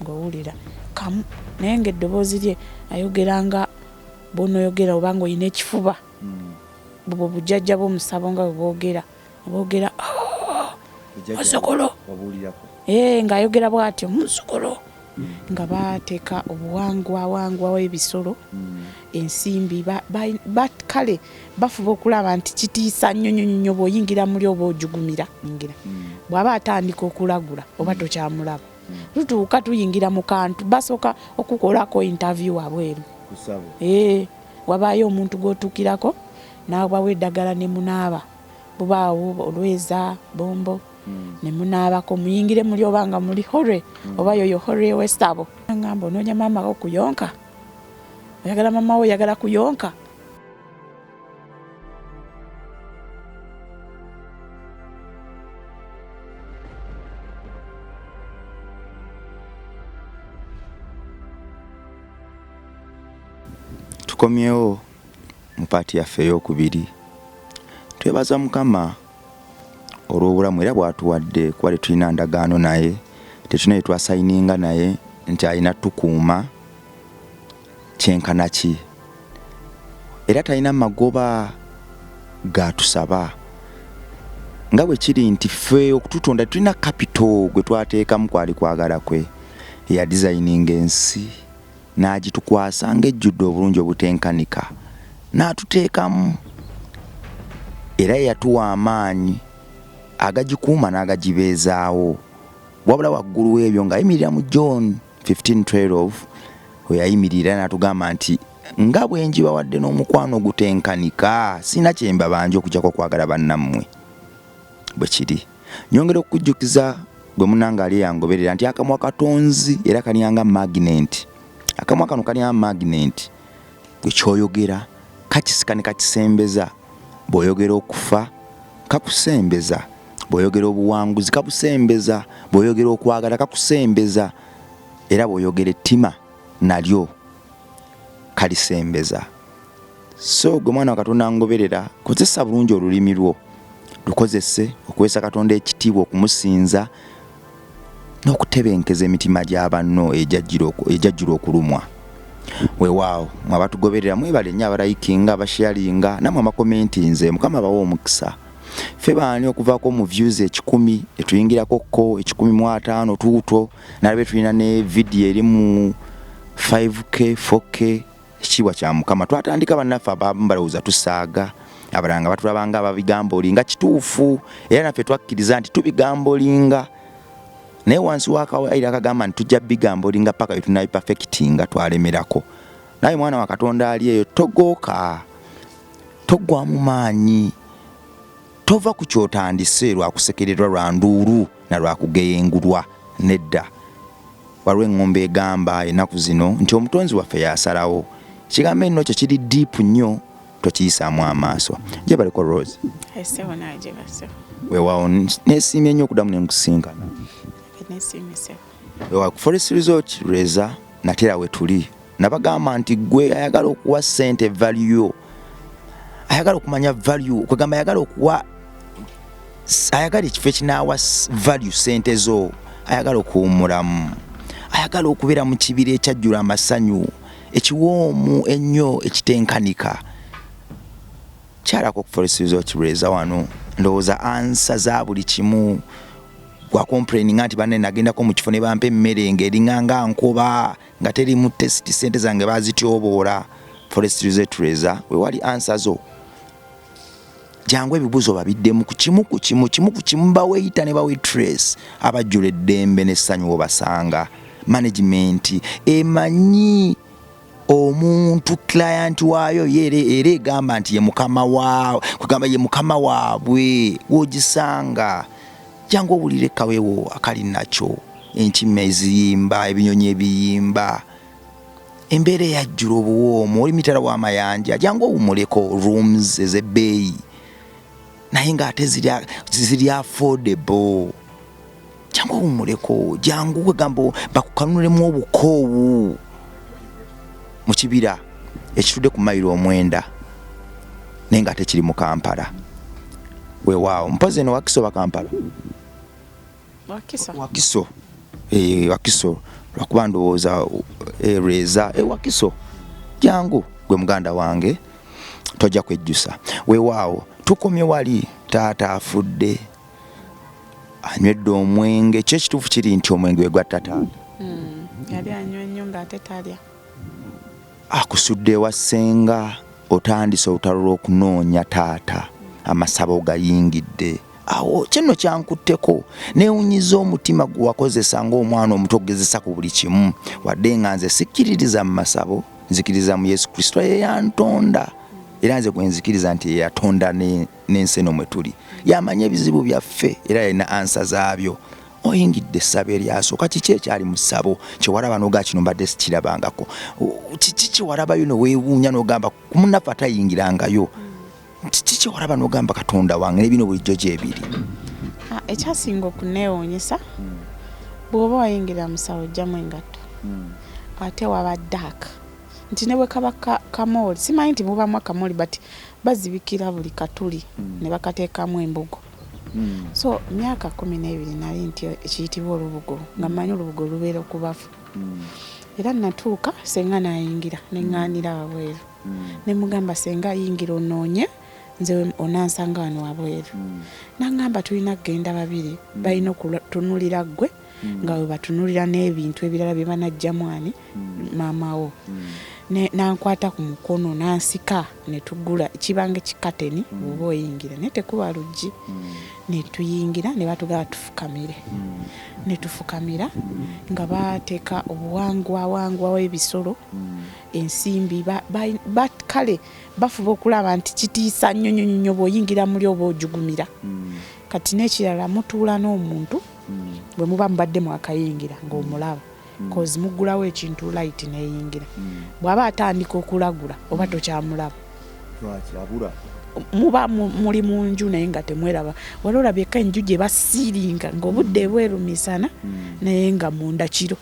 Ng'owulira kamu naye ng'eddoboozi lye ayogera nga bw'onooyogera oba ng'olina ekifuba. Bubwo bujjajja bw'omusabo nga bwe boogera. Boogera oh, muzzukulu. Eh, ng'ayogera bw'atyo muzzukulu. Nga bateeka obuwangwawangwa w'ebisolo, ensimbi kale bafuba okulaba nti kitiisa nnyo nnyo nnyo bw'oyingira muli oba ojugumira. Bw'aba atandika okulagula oba tokyamulaba. Tutuuka tuyingira mu kantu basooka okukolako interview wabweru. Eh, wabaayo omuntu gw'otuukirako n'abawa eddagala ne munaaba. Bubaawo olweza, bombo ne munaabako muyingire muli oba nga muli hore oba yoyo hore w'essabo. Ngamba onoonya maama wo kuyonka? Oyagala maama wo oyagala kuyonka? Tukomyewo mu paati yaffe ey'okubiri. Twebaza Mukama olw'obulamu era bw'atuwadde kuba tetulina ndagaano naye, tetulina bye twasayininga naye nti alina tukuuma kyenkana ki era talina magoba g'atusaba nga bwe kiri nti ffe okututonda tulina kapito gwe twateekamu kwali kwagala kwe eyadizayininga ensi n'agitukwasa ng'ejjudde obulungi obutenkanika n'atuteekamu era yatuwa amaanyi agagikuuma n'agagibeezaawo wabula waggulu w'ebyo ng'ayimirira mu John 15:12 we yayimirira n'atugamba nti nga bwe ngibawadde n'omukwano ogutenkanika sirina kye mbabanja okuggyako okwagala bannammwe. Bwe kiri. Nyongera okukujjukiza gwe munange ali eyangoberera nti akamwa katonzi era kalyanga maginenti. Akamwa kano kalyanga maginenti gwe kyoyogera kakisika ne kakisembeza. Bw'oyogera okufa kakusembeza, bw'oyogera obuwanguzi kabusembeza, bw'oyogera okwagala kakusembeza, era bw'oyogera ettima nalyo kalisembeza. So gwe mwana wa Katonda ngoberera, kozesa bulungi olulimi lwo, lukozese okuweesa Katonda ekitiibwa, okumusinza n'okutebenkeza emitima gya banno egyajjula okulumwa. Weewaawo mwe abatugoberera mwebale nnyo, abalayikinga, abasharinga namwe abakomentinze, Mukama abawe omukisa. Ffe baani okuvaako mu views 100 etuyingirako ko 150 tuutwo, nalabe tulina ne vidiyo eri mu 5K 4K. Ekitiibwa kya Mukama. Twatandika bannaffe abamu balowooza tusaaga, abalala nga batulaba nga ababigambolinga. Kituufu, era naffe twakkiriza nti tubigambolinga, naye wansi w'akawayiro akagamba nti tujja bigambolinga paka bwe tunabiperfectinga twalemerako. Naye mwana wa Katonda ali eyo, togooka, toggwamu maanyi, tova ku ky'otandise lwa kusekererwa, lwa nduulu na lwa kugeyengulwa. Nedda. Waliwo eŋŋombo egamba ennaku zino nti omutonzi waffe y'asalawo. Ekigambo eno kyo kiri deep nnyo, tokiyisaamu amaaso. Gyebaleko Rose. Ssebo nawe gyebasebo. Weewaawo neesiimye nnyo okuddamu ne nkusinkana. Neesiimye ssebo. Weewaawo ku Forest Resort Lweza nate era wetuli. Nabagamba nti gwe ayagala okuwa ssente value, ayagala okumanya value, kwegamba ayagala okuwa, ayagala ekifo ekinaawa value ssente zo, ayagala okuwummulamu, ayagala okubeera mu kibira ekyajjula amasanyu, ekiwoomu ennyo ekitenkanika. Kyalako ku Forest Resort Lweza wano, ndowooza ansa za buli kimu gwa complaininga nti banne nagendako mu kifo ne bampa emmere ng'eringa nga nkoba nga terimu test, ssente zange bazityoboola. Forest Resort Lweza we wali ansa zo. Jangu ebibuuzo babiddemu ku kimu ku kimu, kimu ku kimu, baweyita ne bawaitress abajjula eddembe n'essanyu wobasanga. Management emanyi omuntu client waayo ye era egamba nti ye mukama wa, kugamba ye mukama waabwe w'ogisanga. Jangu owulire kawewo akali nakyo, enkima eziyimba, ebinyonyi ebiyimba, embeera eyajjula obuwoomu, oli mitala w'amayanja. Jangu owummuleko, rooms ez'ebbeeyi naye ng'ate ziri affordable. Jangu owummuleko, jangu kwegamba bakukanulemu obukoowu mu kibira ekitudde ku mayiro 9 naye ng'ate kiri mu Kampala. Weewaawo mpozi eno Wakiso oba Kampala? Wakiso. Wakiso. Wakiso. Lwakuba ndowooza Lweza ewakiso jangu gwe muganda wange tojja kwejjusa. Weewaawo tukomye wali, taata afudde anywedde omwenge. Kyo ekituufu kiri nti omwenge we gwatta taata. Yali anywa nnyo ng'ate talya. Akusudde ewa ssenga, otandise olutalo lw'okunoonya taata, amasabo gayingidde awo. Kyenno kyankutteko neewunyiza omutima gwe wakozesa ng'omwana omuto okugezesa ku buli kimu, wadde nga nze sikkiririza mu masabo, nzikiriza mu Yesu Kristo yeyantonda, era nze gwe nzikiriza nti yeyatonda n'ensi eno mwe tuli, yamanya ebizibu byaffe era yalina ansa zaabyo. Oyingidde essabo eryasooka, kiki ekyali mu ssabo kyewalaba nogaa kino mbadde sikirabangako? Kiki kyewalabayo neweewuunya n'ogamba ku munnaffe atayingirangayo? Kiki kyewalaba n'ogamba Katonda wange nebino bulijjo gyebiri? Ekyasinga okuneewuunyisa, bw'oba wayingira musawo ojjamu engatto, ate waba dark nti ne bwe kaba kamooli, simanyi nti mubamu akamooli, but bazibikira buli katuli ne bakateekamu embugo. So myaka 12 nali nti ekiyitibwa olubugo, nga mmanyi olubugo lubeera okubafu. Era natuuka, senga nayingira, neŋŋaanira wabweru, ne mugamba, "Senga, yingira onoonye, nze onansanga wano wabweru." Naŋŋamba tulina kugenda babiri, balina okutunulira ggwe nga bwe batunulira n'ebintu ebirala bye banajjamu ani maama wo. Nankwata ku mukono nansika ne tugula kibanga ekikateni bw'oba oyingira, naye tekuba luggi. Ne tuyingira ne batugamba tufukamire, ne tufukamira nga bateeka obuwangwawangwa w'ebisolo, ensimbi, kale bafuba okulaba nti kitiisa nnyo nnyo nnyo. Bw'oyingira muli oba ojugumira. Kati n'ekirala, mutuula n'omuntu bwe muba mubadde mwakayingira ng'omulaba, cause muggulawo ekintu, light neyingira. Bw'aba atandika okulagula oba tokyamulaba. Muba muli mu nju naye nga temweraba. Wali olabyeko enju gye basiiringa ng'obudde ebweru misana naye nga munda kiro?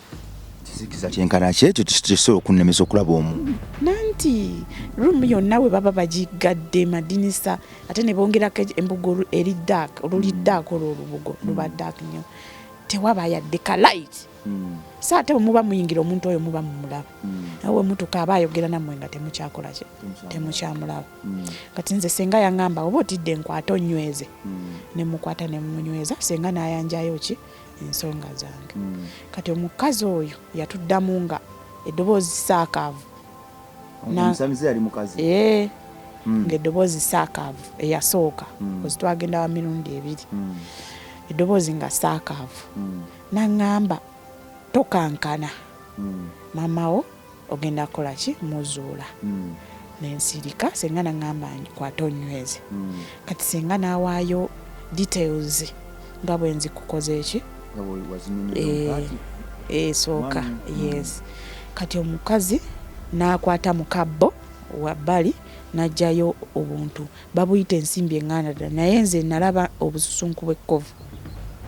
Kizikiza kyenkana ki ekyo kisobola okunnemesa okulaba omuntu? Nanti room yonna bwe baba bagigadde madinisa, ate ne bongerako embugo eri dark, oluli dark, olwo olubugo luba dark nnyo, tewaba yadde ka light. So ate bwe muba muyingira, omuntu oyo muba mumulaba, naye bwe mutuuka aba ayogera nammwe nga temukyakola ki, temukyamulaba. Kati nze senga yaŋŋamba, "Oba otidde, nkwate onyweze." Ne mukwata ne munyweza, senga n'ayanjayo ki ensonga zange. Kati omukazi oyo yatuddamu nga eddoboozi saakaavu. Omusamize yali mukazi? Ee, ng'eddoboozi saakaavu eyasooka, cause twagenda wa mirundi ebiri, eddoboozi nga saakaavu, naŋŋamba, "Tokankana, maama wo ogenda kukola ki, muzuula." Nensirika. Senga naŋŋamba kwata onyweze. Kati senga n'awaayo details nga bwe nzikukoze eki esooka. Yes, kati omukazi n'akwata mu kabbo wabbali n'aggyayo obuntu babuyita ensimbi eŋŋanda ddala, naye nze nalaba obususunku bw'ekkovu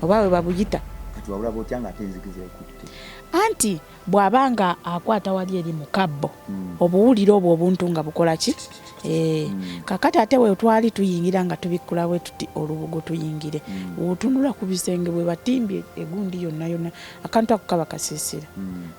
oba bwe babuyita. Kati wabulaba otya nga ate enzikiza ekutte? Anti bw'aba nga akwata wali eri mu kabbo, obuwulira obwo obuntu nga bukola ki. Kakati ate we twali tuyingira nga tubikkula bwe tuti olubugo tuyingire, otunula ku bisenge bwe batimbye egundi yonna yonna, akantu ako kaba kasiisira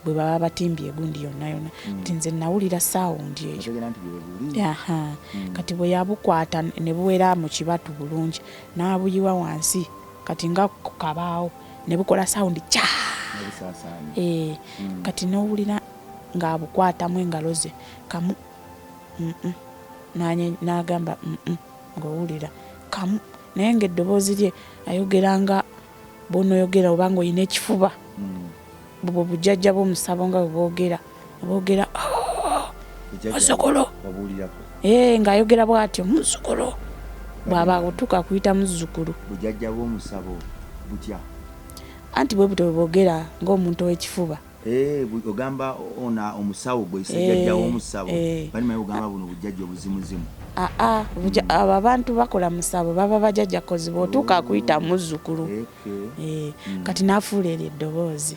bwe baba batimbye egundi yonna yonna. Nti nze nawulira sound eyo. Otegeera nti bwebuli. Aha. Kati bwe yabukwata ne buwera mu kibatu bulungi, n'abuyiwa wansi, kati nga ku kabaawo ne bukola sound kya. Nebusaasaanya. Kati n'owulira ng'abukwatamu engalo ze kamu, N'agamba ng'owulira kamu, naye ng'eddoboozi lye ayogera nga bw'onoyogera oba ng'olina ekifuba, bubwo bujjajja bw'omusabo nga bwe boogera, boogera "Muzzukulu." Wabuulirako? Ng'ayogera bw'atyo, "Muzzukulu," bw'aba otuuka akuyita muzzukulu. Bujjajja bw'omusabo butya? Anti bwe butyo bwe boogera ng'omuntu ow'ekifuba. Ogamba ona omusawo gwe jjajja w'omusabo? Balimanyi ogamba buno bujjajja obuzimuzimu. Aa, abo abantu bakola musabo baba bajjajja, cause bw'otuuka akuyita muzzukulu. Kati n'afuula eryo eddoboozi,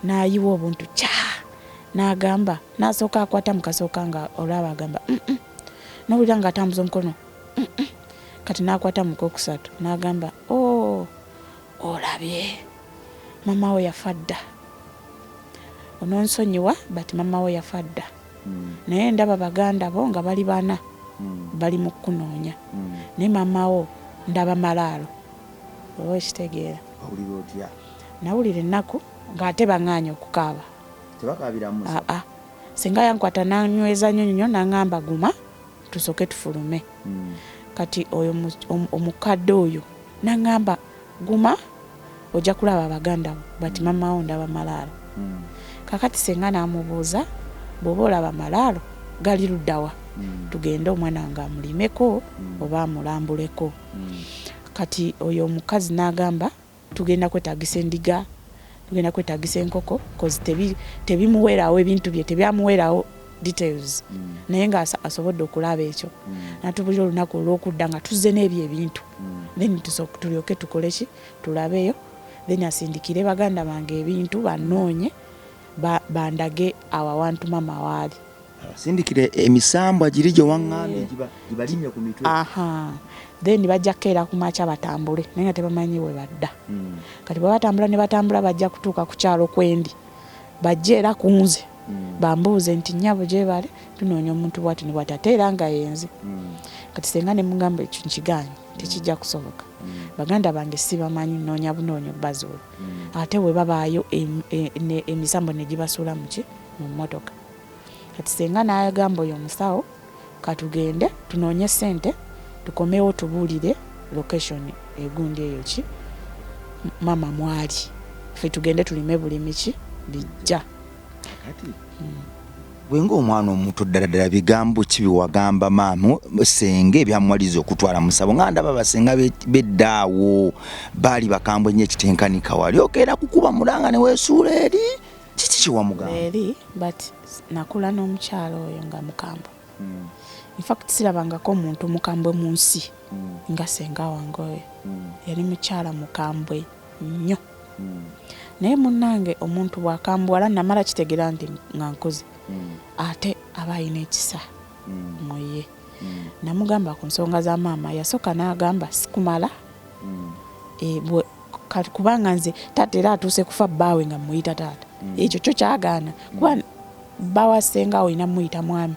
n'ayiwa obuntu kya, n'agamba, n'asooka akwata mu kasooka nga olaba agamba N'owulira ng'atambuza omukono, Kati n'akwata mu kokusatu n'agamba, "O olabye, maama we yafa dda." Ononsonyiwa, but mama we yafa dda, naye ndaba baganda bo nga bali bana bali mu kukunoonya, naye mama wo ndaba malaalo, oba okitegeera? Owulira otya? Nawulira ennaku, ng'ate baŋŋaanye okukaaba. Tebakaabiramu? Aa, singa yankwata nanyweza nnyo nnyo, naŋŋamba, "Guma, tusooke tufulume." Kati oyo omukadde oyo naŋŋamba, "Guma, ojja kulaba abaganda bo, but mama wo ndaba malaalo." Kakati senga n'amubuuza, "Bw'oba olaba malaalo, gali luddawa? Tugende omwana wange amulimeko oba amulambuleko." Kati oyo omukazi n'agamba, "Tugenda kwetagisa endiga, tugenda kwetagisa enkoko," cause tebimuweerawo, ebintu bye tebyamuweerawo details, naye nga asobodde okulaba ekyo. Natubulira olunaku olwokudda nga tuzze n'ebyo ebintu, then tulyoke tukole ki, tulabeyo, then asindikire baganda bange ebintu banoonye, bandage awo awantu mama waali. Abasindikire emisambwa giri gye waŋŋambye gibalinye ku mitwe. Aha, then bajja kukeera ku makya batambule, naye nga tebamanyi we badda. Kati bwe batambula ne batambula, bajja kutuuka ku kyalo kwendi, bajje era ku nze, bambuuze nti, "Nnyabo, gyebale, tunoonya omuntu bwati ne bwati," ate era nga yenze. Kati senga ne mugamba, "Ekyo nkiganye, tekijja kusoboka. Baganda bange sibamanyi, nnoonya bunoonya obbazuula, ate bwe babaayo emisambo ne gibasuula muki, mu mmotoka." Kati senga n'agamba oyo omusawo, "Katugende tunoonye ssente, tukomewo tubuulire location egundi eyo ki mama mwali, ffe tugende tulime bulimi ki bijja." Kati gwe ng'omwana omuto ddala ddala, bigambo ki byewagamba maama senga ebyamuwaliza okutwala musabo, nga ndaba basenga beddaawo baali bakambwe nnyo ekitenkanika, wali okeera kukuba mulanga ne weesuula eri? Kiki kyewamugamba? Eri, but nakula n'omukyalo oyo nga mukambwe. Infact sirabangako omuntu mukambwe mu nsi nga senga wange oyo. Yali mukyala mukambwe nnyo, naye munnange omuntu bw'akambuwala, namala kitegeera nti nga nkuze, ate aba alina ekisa mu ye. Namugamba ku nsonga za maama, yasooka n'agamba, "Sikumala." Kubanga nze taata era atuuse kufa, bbaawe nga muyita taata, ekyo kyo kyagaana, kuba bbawa senga olina muyita mwami.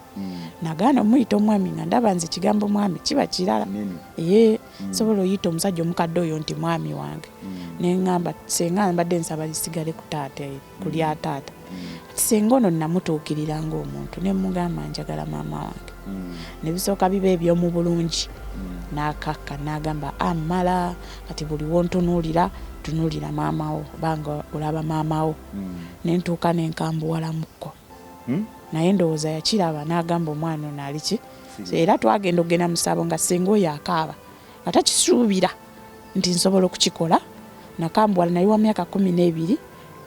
Nagaana omuyita omwami, nga ndaba nze kigambo mwami kiba kirala. Ye sobola oyita omusajja omukadde oyo nti mwami wange? Neŋŋamba, "Senga, mbadde nsaba lisigale ku taata, ku lya taata." Ati senga ono namutuukirira ng'omuntu, ne mugamba, "Njagala maama wange." Ne bisooka biba ebyomu bulungi, n'akakka n'agamba, "Amala, kati buli wontunuulira, tunuulira maama wo, obanga olaba maama wo." Nentuuka nenkambuwalamukko, naye ndowooza yakiraba n'agamba, "Omwana ono ali ki?" Era twagenda okugenda musabo nga senga oyo akaaba, nga takisuubira nti nsobola okukikola. Nakambuwala, naye wa myaka 12,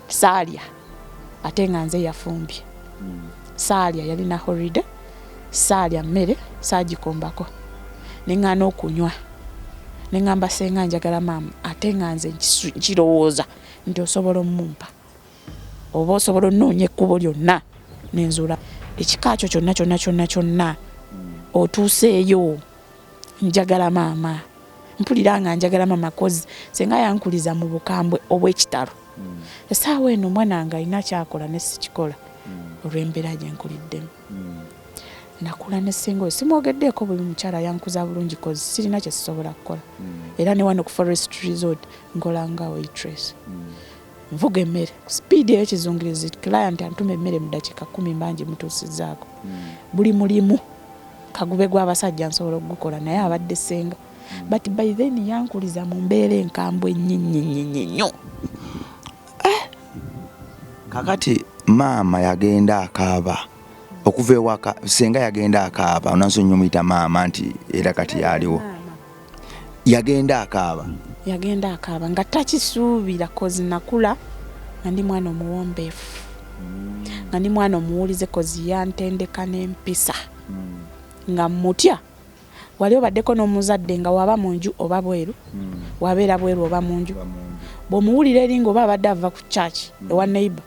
saalya, ate nga nze yafumbye. Saalya, yalina holiday, saalya mmere, saagikombako, neŋŋaana okunywa. Neŋŋamba, "Senga, njagala maama, ate nga nze nkirowooza nti osobola omumpa, oba osobola onoonya ekkubo lyonna nenzuula ekika kyo kyonna kyonna kyonna kyonna, otuuseeyo. Njagala maama, mpulira nga njagala maama," cause senga yankuliza mu bukambwe obw'ekitalo. Essaawa eno omwana wange alina kyakola ne sikikola olw'embeera gye nkuliddemu. Nakula ne senga oyo, simwogeddeeko buli mukyala, yankuza bulungi, cause sirina kye sisobola kukola. Era ne wano ku Forest Resort nkola nga waitress, nvuga emmere ku sipiidi ey'ekizungirizi. Client antuma emmere, mu dakiika 10 mba ngimutuusizzaako. Buli mulimu kagube gw'abasajja nsobola okugukola, naye abadde senga. But by then yankuliza mu mbeera enkambwe ennyo ennyo ennyo ennyo ennyo. Kakati maama yagenda akaaba okuva ewaka, senga yagenda akaaba, onansonyi omuyita maama nti era kati yaliwo, yagenda akaaba? Yagenda akaaba nga takisuubira, cause nakula nga ndi mwana omuwombeefu, nga ndi mwana omuwulize, cause yantendeka n'empisa nga mutya. Wali obaddeko n'omuzadde nga waba mu nju oba bweru, wabeera bweru oba mu nju, bw'omuwulira eri nga oba abadde ava ku church ewa neighbor,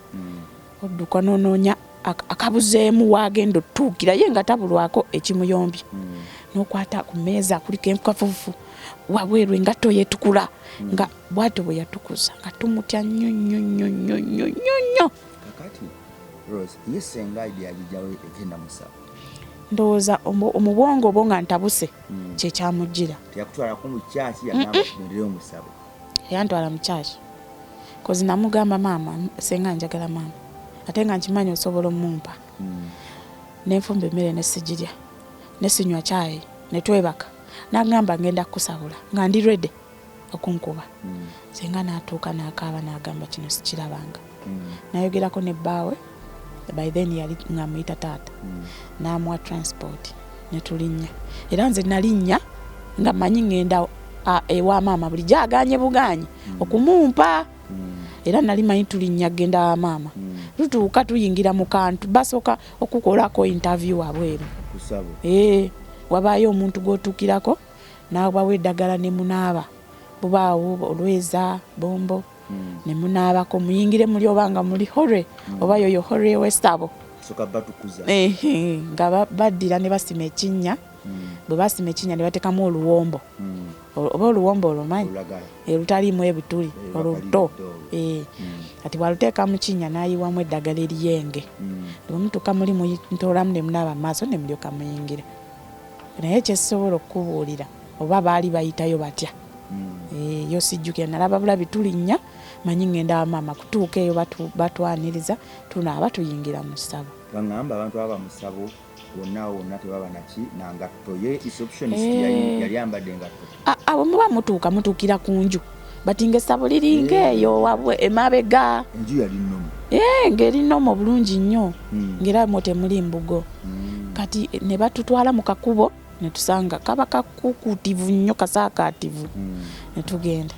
odduka n'onoonya akabuzeemu waagenda otuukira ye nga tabulwako ekimuyombye, n'okwata ku mmeeza kuliko enkafufu wabweru, engatto yetukula. Nga bwatyo bwe yatukuza, nga tumutya nnyo nnyo nnyo nnyo nnyo nnyo nnyo. Kakati Rose, ye senga idea yagijjawo egenda musaba? Ndowooza mu bwongo bwo nga ntabuse, kyekyamujjira. Teyakutwalako mu kyaki, yagamba tugendereyo musabo? Yantwala mu kyaki, 'cause namugamba, "Maama, senga njagala maama, ate nga nkimanyi osobola omumpa." Nenfumba emmere nesigirya, nesinywa kyayi, netwebaka. Nagamba, "Ngenda kukusabula," nga ndi ready okunkuba. Senga natuuka nakaaba, nagamba, "Kino sikirabanga." Nayogerako ne bbaawe, by then yali nga muyita taata, n'amuwa transport netulinnya. Era nze nalinnya nga manyi ŋŋenda ewa maama, bulijjo aganye buganyi okumumpa. Era nali manyi tulinnya genda wa maama. Tutuuka, tuyingira mu kantu, basooka okukolako interview wabweru. Kusabo? Ee, wabaayo omuntu gw'otuukirako n'abawa eddagala ne munaaba, bubaawo olweza bombo ne munaabako, muyingire muli oba nga muli hore oba yoyo hore w'essabo. Soka batukuza. Ehe, nga baddira ne basima ekinnya. Bwe basima ekinnya ne bateekamu oluwombo. Oba oluwombo olwo manyi? Olulagala. Olutaliimu ebituli. Oluluto. Oluto. Kati bwaluteeka mu kinnya n'ayiwamu eddagala eriyenge. Bwe mutuuka muli mutoolamu ne munaaba mu maaso ne mulyoka muyingira. Naye kyesobola okukubuulira oba baali bayitayo batya, yo sijjukira. Nalaba bulabi tulinnya, manyi ŋŋenda wa maama. Kutuuka eyo batwaniriza, tunaaba, tuyingira mu ssabo. Baŋŋamba abantu ababa mu ssabo wonna wonna tebaba naki nangatto. Ye receptionist yali ambadde engatto? Abo muba mutuuka, mutuukira ku nju, bati nga essabo liringa eyo wabwe emabega. Enju yali nnomu? Ng'eri nnomo bulungi nnyo, ng'era mwo temuli mbugo. Kati ne batutwala mu kakubo ne tusanga kaba kakukuutivu nnyo, kasaakaativu. Ne tugenda.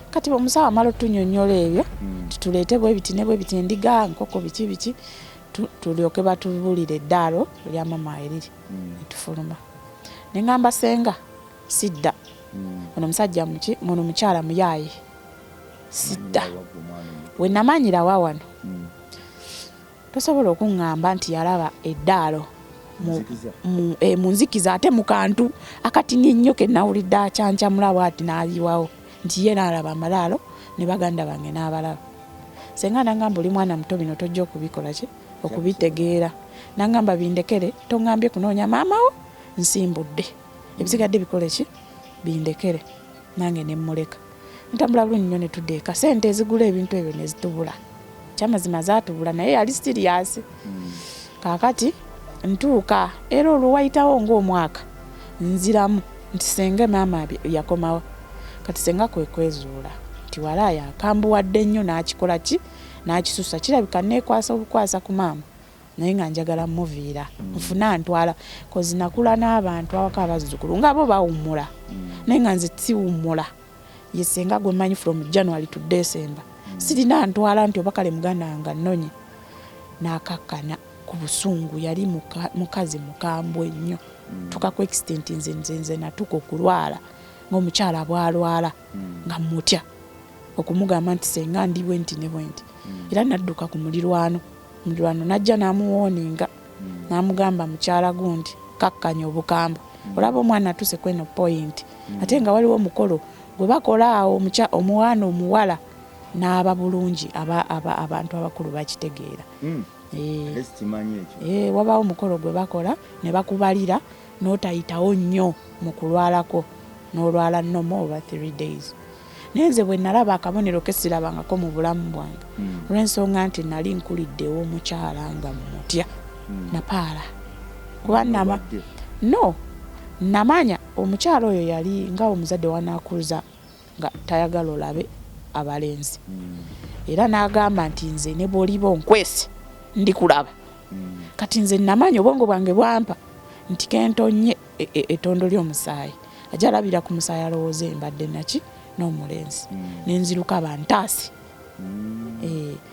Kati omusawo amala otunyonnyola ebyo, tutuleete bwe biti ne bwe biti, endiga, nkoko, biki biki, tulyoke batubuulire eddaalo lya mama eriri. Ne tufuluma, ne ŋŋamba senga, "Sidda. Ono musajja muki, ono mukyala muyaaye, sidda." Wagga omwana omuto. We namanyirawa wano, tosobola okuŋŋamba nti yalaba eddaalo Nzikiza. Mu nzikiza, ate mu kantu akatini ennyo ke nawulidde akyancamula bw'ati n'ayiwawo nti ye n'alaba amalaalo ne baganda bange n'abalaba. Senga nangamba, "Oli mwana muto, bino tojja okubikola ki okubitegeera." Nangamba, "Bindekere, toŋŋambye kunoonya maama wo, nsimbudde, ebisigadde bikole ki, bindekere." Nange ne mmuleka, ntambula bulungi nnyo ne tudda eka. Sente ezigula ebintu ebyo ne zitubula, kyamazima zaatubula, naye yali serious. Kaakati ntuuka era olwo wayitawo ng'omwaka, nziramu nti, "Senga, maama yakomawo." Kati senga kwe kwezuula nti walaayi akambuwadde nnyo n'akikola ki n'akisusa. Kirabika neekwasa obukwasa ku maama, naye nga njagala muviira nfune antwala, 'cause nakula n'abantu awaka, abazzukulu nga bo bawummula, naye nga nze siwummula. Ye senga gwe mmanyi from January to December, sirina ntwala nti oba kale muganda wange annonye. N'akakkana ku busungu. Yali mukazi mukambwe nnyo, tuka ku extent nze natuuka okulwala ng'omukyala bw'alwala, nga mutya okumugamba nti, "Senga, ndi bwe nti ne bwe nti." Era nadduka ku mulirwano. Mulirwano najja n'amuwooninga, n'amugamba, "Mukyala gundi, kakkanya obukambwe, olaba omwana atuuse kweno point." Ate nga waliwo omukolo gwe bakola awo, omwana omuwala n'aba bulungi, abantu abakulu bakitegeera. Ate sikimanyi ekyo. Wabaawo omukolo gwe bakola ne bakubalira n'otayitawo nnyo mu kulwalako, n'olwala normal oba 3 days. Naye nze bwe nalaba akabonero ke sirabangako mu bulamu bwange, olw'ensonga nti nali nkuliddewo omukyala nga mutya, napaala kuba nama Obadde. No, namanya omukyala oyo yali nga omuzadde wanaakuza nga tayagala olabe abalenzi. Era n'agamba nti, "Nze ne bw'oliba onkwese ndikulaba." Kati nze namanya, obwongo bwange bwampa nti kentonye ettondo ly'omusaayi, ajja alabira ku musaayi alowooza embadde naki n'omulenzi. Nenziruka bantaasi.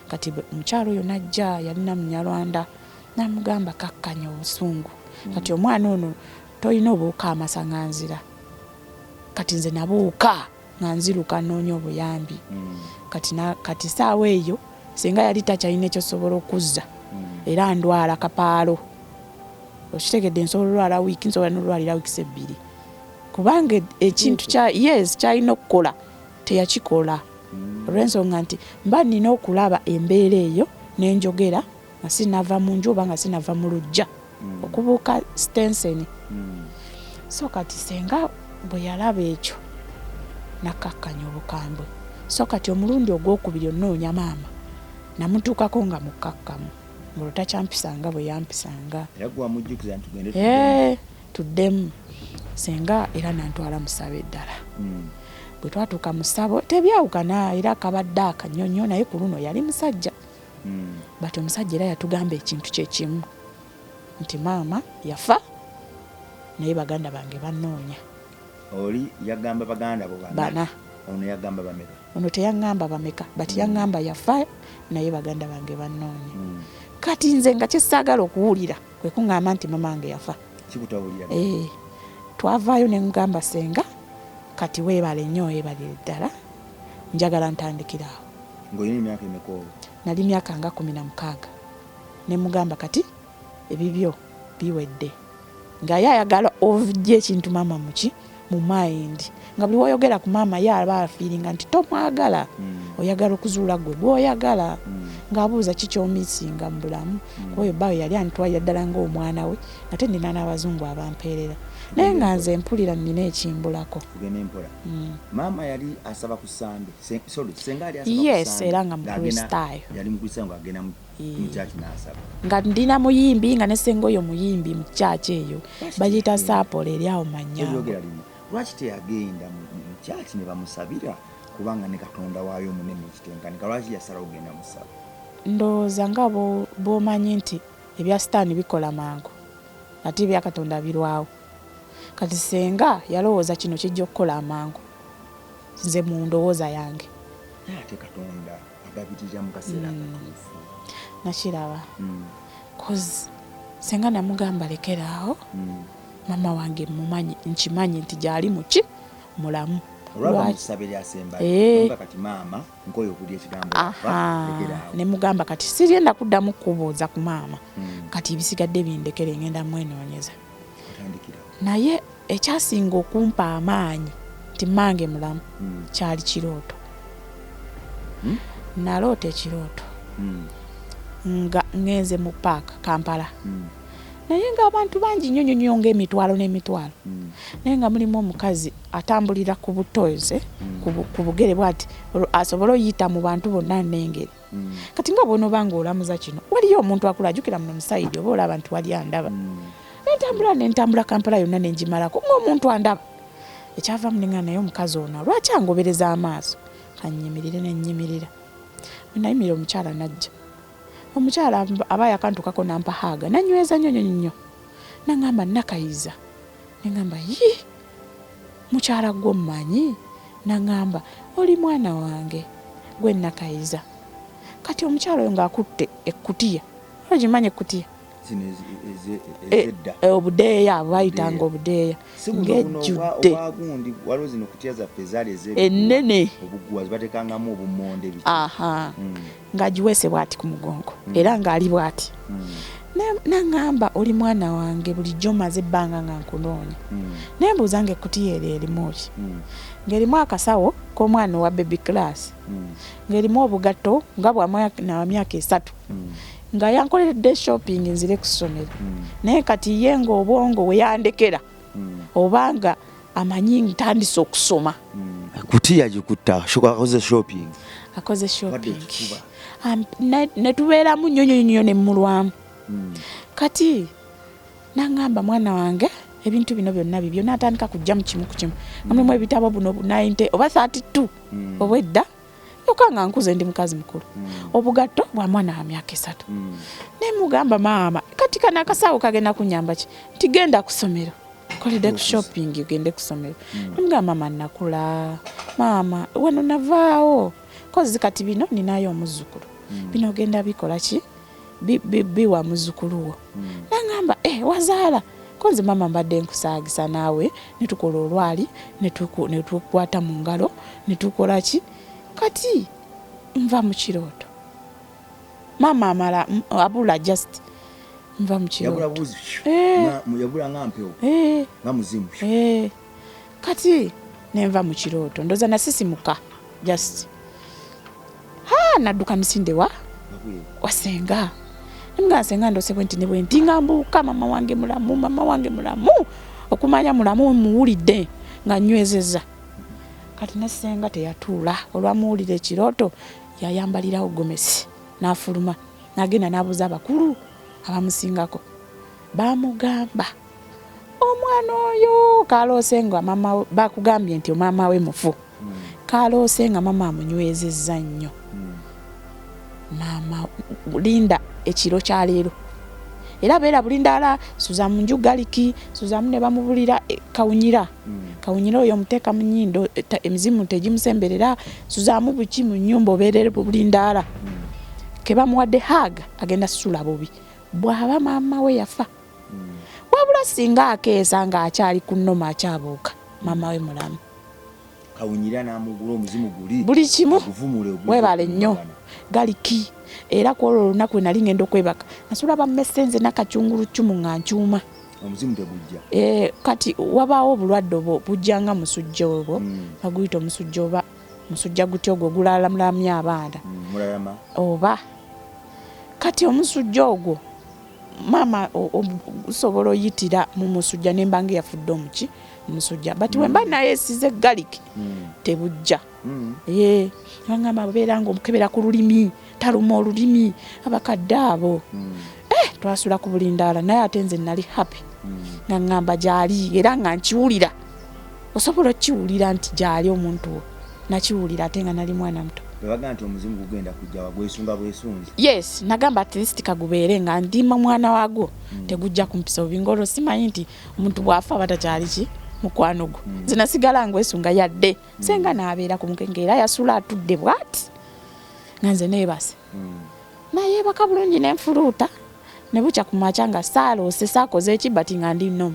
Kati omukyala oyo najja, yalina Munyarwanda, namugamba, "Kakkanya obusungu, kati omwana ono tolina obuuka amasaŋanzira." Kati nze nabuuka nga nziruka noonya obuyambi. Kati saawa eyo singa yali takyalina ekyosobola okuzza. Era ndwala kapaalo, okitegedde? Nsobola olwala wiiki, nsobola nolwalira wiikisi 2, kubanga ekintu kya yes kyalina okukola teyakikola, olw'ensonga nti mba nina okulaba embeera eyo nenjogera. Nga sinava mu nju oba nga sinava mu luggya okubuuka sitenseni. So kati senga bwe yalaba ekyo nakkakkanya obukambwe. So kati omulundi ogwokubiri onoonya maama namutuukako nga mukkakkamu, ng'olwo takyampisanga bwe yampisanga. Era gwe wamujjukiza nti tugende tuddemu? Ee, tuddemu. Senga era nantwala mu ssabo eddala. Bwe twatuuka mu ssabo tebyawukana, era kabadde akanyonyo, naye ku luno yali musajja. But omusajja era yatugamba ekintu kye kimu nti maama yafa naye baganda bange bannoonya. Oli yagamba baganda bo bana? Bana. Ono yagamba bameka? Ono teyaŋŋamba bameka, but yaŋŋamba yafa naye baganda bange bannoonya. Kati nze nga kyesaagala okuwulira kwe kuŋŋamba nti mama wange yafa. Kikutawulira? Eh, twavaayo ne ngamba senga kati weebale nnyo, weebalire ddala, njagala ntandikira awo. Ng'olina emyaka emeka olwo? Nali myaka nga 16. Ne mugamba kati ebibyo biwedde. Nga ye ayagala ojja ekintu maama muki mu mind, nga buli woyogera ku maama ye aba afiiringa nti tomwagala, oyagala okuzuula gwe gwoyagala. Ng'abuuza ki kyomisinga mu bulamu, kuba oyo bbaawe yali antwalira ddala ng'omwana we, ate nina n'abazungu abampeerera, naye nga nze mpulira nina ekimbulako. Tugende mpola. Maama yali asaba ku Sande, sorry, senga yali asaba ku Yes, Sande, era nga ng'agenda- Mukristaayo. Yali Mukristaayo ng'agenda mu church n'asaba. Nga ndina muyimbi, nga ne senga oyo muyimbi mu church eyo. Lwaki Bagiyita teyagenda? Saapolo eri awo Manyango. Tobyogera limu. Lwaki teyagenda mu church ne bamusabira, kubanga ne Katonda waayo omunene ekitenkanika? Lwaki yasalawo okugenda mu ssabo? Ndowooza nga bw'omanyi nti ebya sitaani bikola mangu ate ebya Katonda birwawo. Kati senga yalowooza kino kijja okukola amangu, nze mu ndowooza yange. Naye ate Katonda agabirira mu kaseera akatuufu. Nakiraba. Cause senga namugamba lekeraawo, mama wange mumanyi, nkimanyi nti gyali muki mulamu. Olwava mu Lwaki? ssabo eryasembayo, nga kati maama nkoye okulya ekigambo yafa, lekeraawo. Ne mugamba kati siriyenda kuddamu kubuuza ku maama, kati ebisigadde bindekere, ngenda mwenoonyeza. Otandikira. Naye ekyasinga okumpa amaanyi nti mmange mulamu kyali kirooto. Naloota ekirooto nga ngenze mu paaka Kampala, naye ng'abantu bangi nnyo nnyo nnyo, ng'emitwalo n'emitwalo, naye nga mulimu omukazi atambulira ku butoze, ku bugere bw'ati, olwo asobole oyita mu bantu bonna n'engeri. Kati nga bw'onooba ng'olamuza kino, waliyo omuntu akula ajjukira muno musayidi, oba olaba nti wali andaba. Nentambula nentambula Kampala yonna nengimalako ng'omuntu andaba. Ekyavaamu ne ŋŋamba naye omukazi ono lwaki angobereza amaaso? Kannyimirire. Ne nnyimirira. Bwe nayimirira omukyala n'ajja. Omukyala aba yakantuukako n'ampa hug, nanyweza nnyo nnyo nnyo. N'aŋŋamba Nakayiza. Ne ŋŋamba yi mukyala gwe ommanyi? N'aŋŋamba oli mwana wange gwe Nakayiza. Kati omukyala oyo ng'akutte ekkutiya. Ogimanyi ekkutiya? Zino ez'edda. Obudeeya bayitanga obudeeya. Si buno buno ng'ejjudde. Obwa gundi, waliwo zino kutiya zaffe ezaali ez'ebiguwa. Ennene. Obuguwa zibateekangamu obumonde biki. Ng'agiweese bw'ati ku mugongo, era ng'ali bw'ati. N'aŋŋamba oli mwana wange, bulijjo maze ebbanga nga nkunoonya. Ne mbuuza ng'ekkutiya eryo erimu ki? Ng'erimu akasawo k'omwana owa baby class, ng'erimu obugatto nga bwa mwana wa myaka 3. Nga yankoleredde shopping nzire ku ssomero. Naye kati ye ng'obwongo we yandekera, obanga amanyi ntandise okusoma. Kutiya gikutta, akoze shopping. Akoze Wadde shopping. ekifuba. Ne tubeeramu nnyo nnyo nnyo ne mmulwamu. Kati n'aŋŋamba mwana wange ebintu bino byonna bibyo, n'atandika kujja mu kimu ku kimu. Nga mulimu ebitabo buno 90 oba 32 obwedda. Kyokka nga nkuze ndi mukazi mukulu. Obugatto bwa mwana wa myaka 3. Ne mugamba maama kati kano akasawo kagenda kunnyamba ki? Nti genda ku ssomero. Koledde ku shopping ogende ku ssomero. Ne mugamba maama nakula. Maama wano navaawo. Kozzi kati bino ninayo omuzzukulu. Bino ogenda bikola ki? Biwa muzzukulu wo. N'aŋŋamba, wazaala? Ko nze maama mbadde nkusaagisa naawe ne tukola olwali, ne tukwata mu ngalo, ne tukola ki? Kati nva mu kirooto. Maama amala, abula just nva mu kirooto. Yabula buzi. Yabula nga mpewo. Nga muzimu. Kati ne nva mu kirooto. Ndowooza nasisimuka just. Ha, nadduka misinde wa? Wasenga. Nemugamba, "Senga, ndose bwe nti ne bwe nti, nga mbuuka, mama wange mulamu, mama wange mulamu." Okumanya mulamu, muwulidde nga nywezezza. Kati ne senga teyatuula, olwamuwulira ekirooto yayambalirawo gomesi n'afuluma, n'agenda n'abuuza abakulu abamusingako. Bamugamba omwana oyo kaloose nga mama, bakugambye nti maama we mufu, kaloose nga mama amunywezezza nnyo. Maama, linda ekiro kyaleero, era beera bulindaala, suza mu nju garlic, suzamu. Ne bamubulira kawunyira, kawunyira oyo omuteeka mu nnyindo, emizimu tegimusemberera, suzaamu buki mu nnyumba, obeerere bulindaala. Ke bamuwadde hug, agenda sula bubi bw'aba maama we yafa. Wabula singa akeesa ng'akyali ku nnoma, akyabuuka, maama we mulamu. Kawunyira n'amugula omuzimu guli. Buli kimu. Oguvumule, oguli. Weebale nnyo. Garlic. Era ku olwo olunaku we nali ngenda okwebaka, nasula bammese nze nakacunguluccumu nga nkyuma. Omuzimu tegujja. Kati wabaawo obulwadde obwo bujjanga musujja obwo, baguyita omusujja oba musujja gutya ogwo gulalamlamya abaana. Mulalama. Oba kati omusujja ogwo maama gusobola oyitira mu musujja, nemba nga eyafudde omuki omusujja, but wemba nayeesize garlic, tebujja. Ye bagamba babeera nga omukebera ku lulimi, taluma olulimi, abakadde abo. Twasula ku bulindaala, naye ate nze nali happy, nga ŋŋamba gyali, era nga nkiwulira. Osobola okkiwulira nti gyali omuntu wo, nakiwulira ate nga nali mwana muto. Bebaga nti omuzimu gugenda kujja, wagwesunga bwesunzi. Yes, nagamba at least kagubeere nga ndima mwana waagwo, tegujja kumpisa obubi, ngaolwo simanyi nti omuntu bw'afa aba takyali ki mukwano gwo. Nze nasigala ngwesunga, yadde senga naabeera ku mukenge, era yasula atudde bw'ati nga nze neebase, nayeebaka bulungi nenfuluuta ne bukya ku makya nga saaloose, saakoze eki, but nga ndi normal.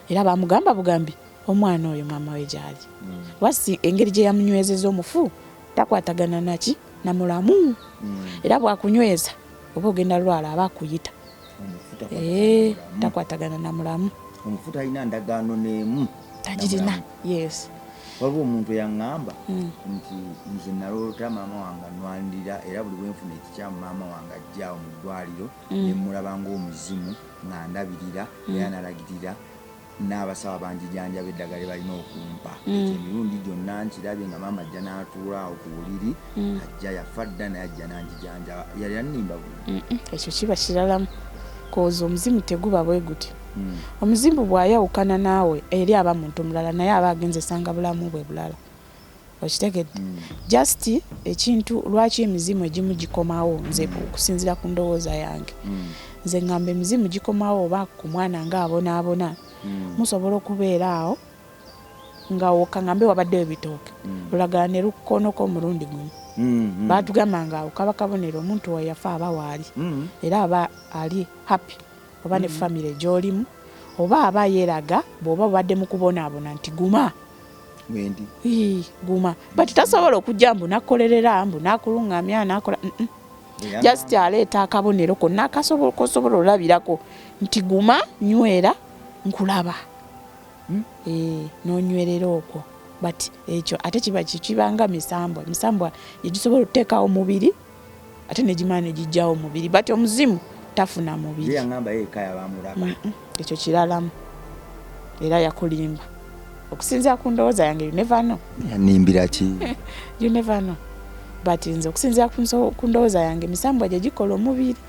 Era bamugamba bugambi omwana oyo maama we gyali, wasi engeri gye yamunywezeza omufu takwatagana naki namulamu, era bwakunyweza oba ogenda lwala, aba akuyita. Omufu takwatagana na mulamu. Omufu talina ndagaano n'emu. Tagirina, yes. Waliwo omuntu eyaŋŋamba nti nze naloota maama wange anwanirira, era buli bwenfuna ekikyamu maama wange ajjaawo mu ddwaliro, ne mulaba ng'omuzimu nga ndabirira, era nalagirira n'abasawo banjijanjaba eddagala lye balina okumpa. Ekyo emirundi gyonna nkirabye nga maama ajja n'atuula awo ku buliri, ajja yafa dda, naye ajja n'anjijanjaba. Yali annimba buli. Ekyo kiba kiralamu, 'cause omuzimu teguba bwe gutyo. Omuzimu bw'ayawukana naawe eri aba muntu mulala, naye aba agenze sanga bulamu bwe bulala, okitegedde? Just ekintu lwaki emizimu egimu gikomawo, nze okusinziira ku ndowooza yange, nze ngamba emizimu gikomawo oba ku mwana ng'abonaabona, musobola okubeera awo nga wokaŋambe wabaddewo ebitooke, olagala ne lukonoko omulundi gumu. Batugamba nga awo kaba kabonero omuntu weyafa aba waali, era aba ali happy oba ne famire gy'olimu, oba aba yeeraga bw'oba obadde mu kubonaabona nti guma. Wendi. Ii, guma, but tasobola okujja mbu nakolerera, mbu nakuluŋŋamya, nakola. Just aleeta akabonero konna akasobola kosobola olabirako nti guma, nywera, nkulaba. N'onywerera okwo, but ekyo ate kiba kibanga misambwa. Misambwa egisobola okuteekawo omubiri ate negimala negijjawo omubiri, but omuzimu tafuna mubiri. Ye yaŋŋamba yeeka yabamulaba. Ekyo kiralamu, era yakulimba okusinziira ku ndowooza yange. You never know. Yanimbira ki? You never know, but nze okusinziira ku ndowooza yange, emisambwa gye gikola omubiri,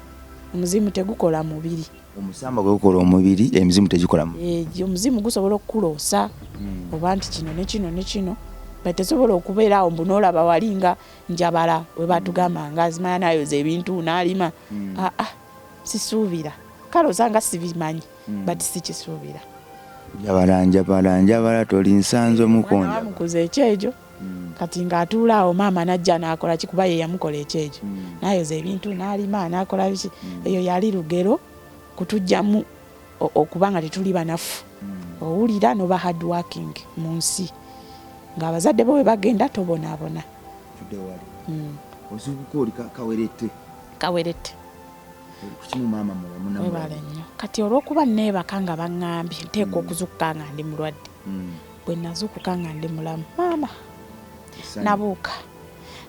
omuzimu tegukola mubiri. Omusambwa gwe gukola omubiri, emizimu tegikola mubiri. Omuzimu gusobola okukuloosa oba nti kino ne kino ne kino, but tesobola okubeera awo mbu n'olaba wali nga njabala we batugamba nga azimanya nayoza ebintu n'alima. Aa, sisuubira. Kale osanga sibimanyi, but sikisuubira. Njabala, njabala, njabala, toli nsanze omukonja. Bamukuza ekyejo, kati ng'atuula awo maama najja n'akola ki, kuba ye yamukola ekyejo, n'ayoza ebintu n'alima n'akola biki. Eyo yali lugero kutugyamu okuba nga tetuli banafu. Owulira noba hard working mu nsi ng'abazadde bo bwe bagenda tobonaabona. Tudde wali. Ozuukuka oli kawerette. Kawerette. Kukimu maama mulamu. Webale nnyo. Kati olw'okuba neebaka nga baŋŋambye nteekwa okuzuukuka nga ndi mulwadde, bwe nazuukuka nga ndi mulamu, maama nabuuka,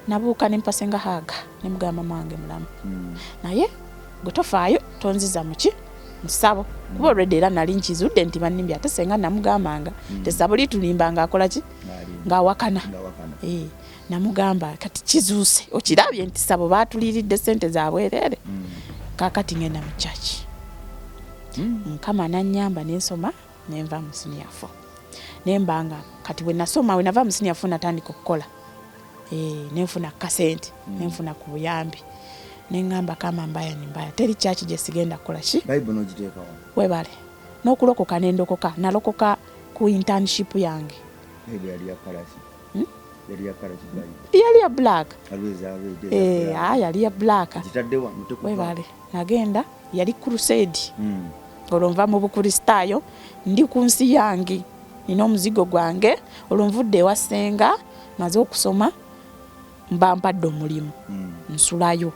nabuuka ne mpasenga hug ne mugamba mama wange mulamu, naye Gwe tofaayo, tonziza muki musabo, kuba olwedde era nali nkizudde nti bannimbye. Ate senga namugambanga tesabo litulimba, ngaakola ki? Ng'awakana. Eh, namugamba, kati kizuuse, okirabye nti sabo baatuliiridde sente zabwereere. Kakati ngenda mu church. Mukama nanyamba nensoma, nenva mu senior four, nembanga kati bwe nasoma, bwe nava mu senior four, natandika okukola. Eh, nenfuna kasente, nenfuna ku buyambi, neŋŋamba kama mbaya ni mbaya, teri church gye sigenda kukola ki. Webale n'okulokoka, nendokoka. Nalokoka ku internship yange. Yali ya black. Eh, ah, yali ya black. Webale, nagenda, yali crusade. Olwo nva mu Bukristaayo, ndi ku nsi yange, nina omuzigo gwange. Olwo nvudde ewa ssenga, maze okusoma, mba mpadde omulimu, nsulayo.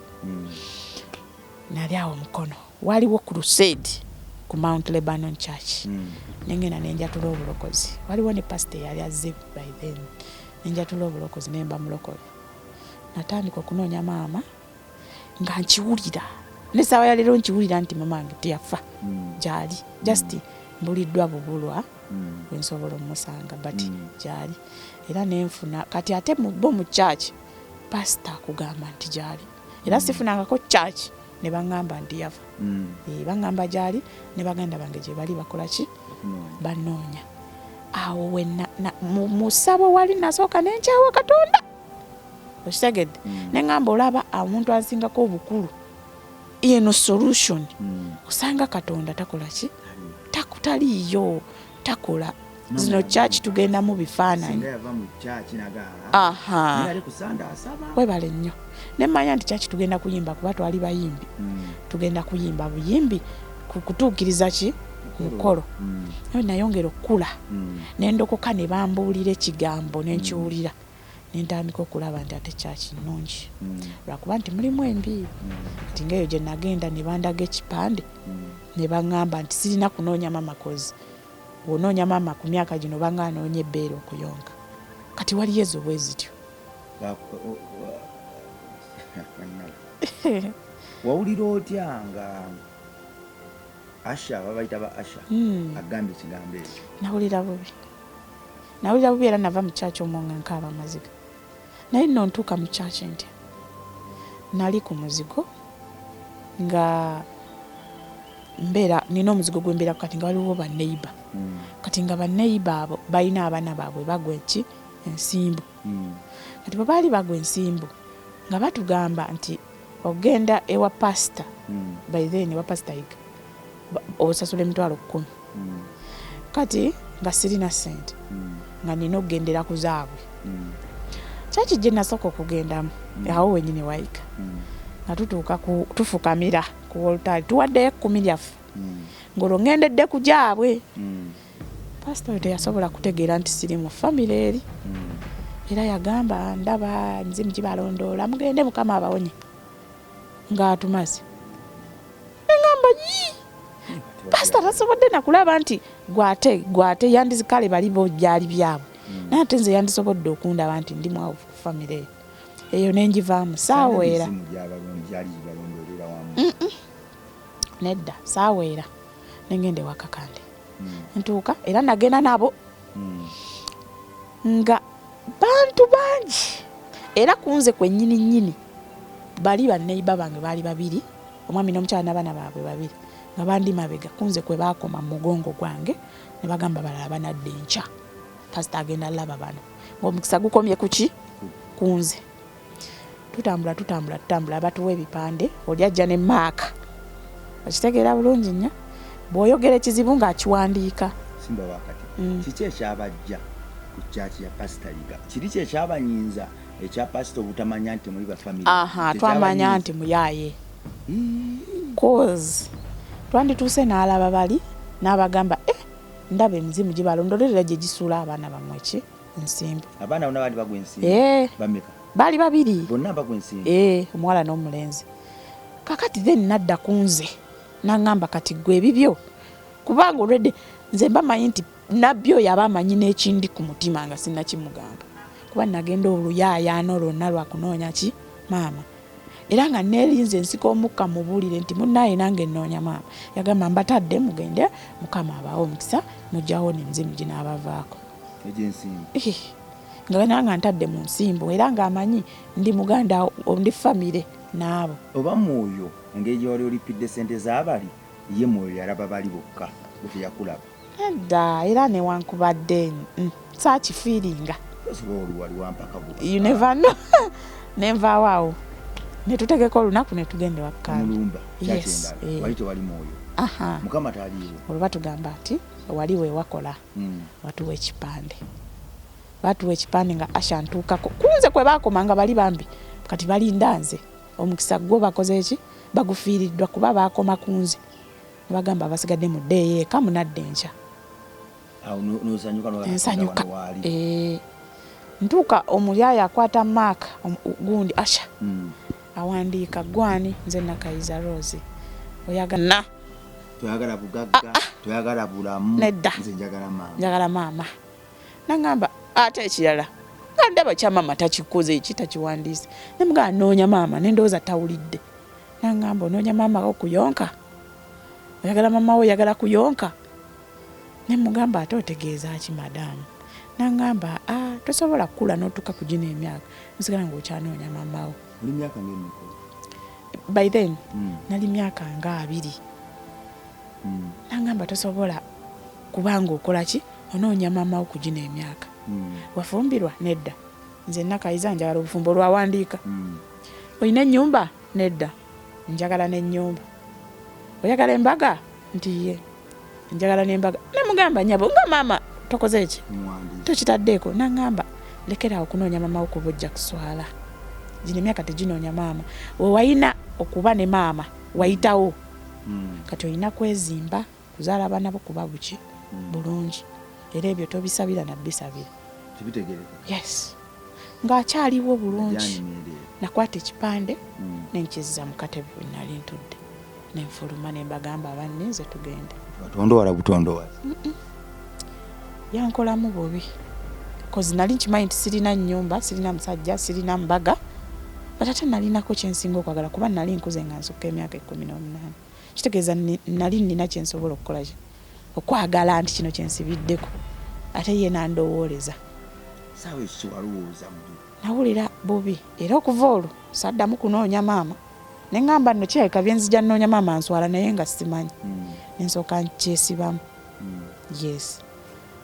Nali awo Mukono, waliwo crusade ku Mount Lebanon Church. Nengenda nenjatula obulokozi. Waliwo ne pasita eyali azze by then. Nenjatula obulokozi, nemba mulokole. Natandika okunoonya maama nga nkiwulira, nesaawa ya leero nkiwulira nti mama wange teyafa, gyali, just mbuliddwa bubulwa wensobola omusanga, but gyali. Era nenfuna kati ate bo mu church, pasita akugamba nti gyali, era sifunangako church ne baŋŋamba nti yafa. Eh, baŋŋamba gyali, ne baganda bange gye bali, bakola ki? Banoonya. Awo we musabo wali nasooka nenkyawa Katonda, okitegedde? Neŋŋamba, olaba omuntu asingako obukulu, eno solution, osanga Katonda takola ki, taliiyo, takola. Zino church tugendamu bifaananyi. Aha, webale nnyo. Nemanya nti church tugenda kuyimba kuba twali bayimbi, tugenda kuyimba buyimbi kutuukiriza ki? Mukolo. Naye nayongera okukula, nendokoka, ne bambuulira ekigambo, nenkiwulira, nentandika okulaba nti ate church nnungi, lwakuba nti mulimu embi. Nti ngaeyo gye nagenda ne bandaga ekipande, ne baŋŋamba nti sirina kunoonya mama, 'cause bw'onoonya maama ku myaka gino obanga anoonya ebbeere okuyonka. Kati waliyo ezo bwe zityo. Wawulira otya nga usher, babayita ba usher, agambye ekigambo ekyo? Nawulira bubi, nawulira bubi, era nava mu church omwo nga nkaaba amaziga. Naye nno ntuuka mu church ntya? Nali ku muzigo, nga mbeera nina omuzigo gwembeera. Kati nga waliwo baneiba, kati nga baneiba abo balina abaana baabwe bagwa eki? Ensimbu. Kati bwe baali bagwa ensimbu, nga batugamba nti ogenda ewa pasita, by then ewa Pasita Yiga, osasula 100,000. Kati nga sirina ssente, nga nina okugendera ku zaabwe. Church gye nasooka okugendamu, awo wenyini wayiga, nga tutuuka tufukamira ku wolutaali, tuwaddeyo 10 lyaffe, ng'olwo ŋŋendedde ku gyabwe. Pasita oyo teyasobola kutegeera nti siri mu famire eri, era yagamba, ndaba emizimu gibalondoola, mugende, Mukama abawonye, ng'atumaze. Neŋŋamba, yii, pasita tasobodde nakulaba nti gwate gwate yandizikale bali bo byali byabwe, naye ate nze yandisobodde okundaba nti ndi mwavu ku famire eyo. Eyo nenjivaamu saaweera. Nedda, saaweera, nengenda ewa Kakande. Ntuuka, era nagenda nabo, nga bantu bangi, era kunze kwennyini nnyini bali baneiba bange baali babiri, omwami n'omukyala n'abaana baabwe babiri, nga bandi mabega kunze kwe baakoma mu mugongo gwange, ne bagamba balala banadda enkya, pasita agenda laba bano, ng'omukisa gukomye kuki? Kunze. Tutambula, tutambula, tutambula, batuwa ebipande, oli ajja ne marker, okitegeera bulungi nnyo, bw'oyogera ekizibu ng'akiwandiika. Simba wakati. Kiki ekyabajja ku church ya Pasita Yiga? Kiri ki ekyabanyinza ekya pasita obutamanya nti temuli bafamire? Aha, twamanya nti muyaaye, cause twandituuse n'alaba bali n'abagamba, eh, ndaba emizimu gibalondolera gye gisuula abaana bammwe ki? Ensimbu. Abaana bonna baali bagwa ensimbu? Eh. Bameka? Baali babiri. Bonna bagwa ensimbu? Eh, omuwala n'omulenzi. Kakati then nadda ku nze naŋŋamba, kati gwe ebibyo, kubanga olwedde nze mba manyi nti nabbi oyo aba amanyi n'ekindi ku mutima nga sinnakimugamba, kuba nagenda oluyaayaano lwonna lwakunoonya ki? Maama. Era nga neerinze ensika omukka mubuulire nti munnaaye nange nnoonya maama. Yagamba mbatadde mugende, Mukama abawe omukisa, mujjawo n'emizimu ginaabavaako. Egy'ensimbu. Nga nange ntadde mu nsimbu era ng'amanyi ndi muganda, ndi famire n'abo. Oba Mwoyo engeri gye wali olipidde ssente z'abali, ye Mwoyo yalaba bali bokka, gwe teyakulaba? Nedda, era newankubadde saakifiiringa. Osobola oli wali wampaka bubaka. You never know. Ne nvaawo awo ne tutegeka olunaku ne tugenda ewa Kanda. Omulumba, Yes, kyakye endala. eh. Wali tewali Mwoyo. Aha. Mukama taliiwo. Olwo batugamba nti wali we wakola. Watuwa ekipande. Batuwa ekipande nga Asha ntuukako. Kunze kwe baakoma nga bali bambi. Kati balinda nze. Omukisa gwo bakoze ki? Bagufiiriddwa kuba baakoma ku nze. Ne bagamba abasigadde muddeeyo eka munadde enkya. Awo n'osanyuka n'ogamba Nsanyuka. wano waali. Ntuuka omuyaaye akwata Mark, gundi Asha. Awandiika gwani nze Nakayiza Rose. Oyagala na. Toyagala bugagga, toyagala bulamu. Nedda. Nze njagala maama. Njagala maama. Nangamba ate ekirala. Nga ndaba kya maama takikoze eki takiwandiise. Ne mugamba noonya maama ne ndowooza tawulidde. Nangamba onoonya maama wo kuyonka. Oyagala maama wo oyagala kuyonka. Ne mugamba ate otegeeza ki madaamu? Nangamba tosobola kukula n'otuuka ku gino emyaka. Osigala ng'okyanoonya maama wo. Oli myaka ng'emeka? By then, nali myaka nga 20. Nangamba tosobola kubanga okola ki? Onoonya maama wo ku gino emyaka. Wafumbirwa? Nedda. Nze Nakayiza njagala obufumbo lwawandiika. Olina ennyumba? Nedda. Njagala n'ennyumba. Oyagala embaga? Nti ye. Njagala n'embaga. Ne mugamba nnyabo nga maama tokoze ki? Muwandiise. Tokitaddeeko. Nangamba lekera awo okunoonya maama wo kuba ojja kuswala. Gino emyaka teginoonya maama. We walina okuba ne maama wayitawo. Kati olina kwezimba, kuzaala abaana bo kuba buki? Bulungi. Era ebyo tobisabira na bisabira. Tebitegeerekeka. Yes. Ng'akyaliwo bulungi. Ajja Nakwata ekipande, ne nkizza mu katebe we nali ntudde. Ne nfuluma ne mbagamba abanninze tugende. Watondowala butondowazi. Yankolamu bubi. 'Cause nali nkimanyi nti sirina nnyumba, sirina musajja, sirina mbaga. But ate nalinako kye nsinga okwagala kuba nali nkuze nga nsukka emyaka 18. Kitegeeza nali nnina kye nsobola okukola ki? Okwagala nti kino kye nsibiddeko. Ate ye n'andowooleza. Ssaawa ekyo kye walowooza muli? Nawulira bubi era okuva olwo saddamu kunoonya maama. Ne ŋŋamba nno kirabika bye nzija nnoonya maama nswala naye nga simanyi. Ne nsooka nkyesibamu. Yes.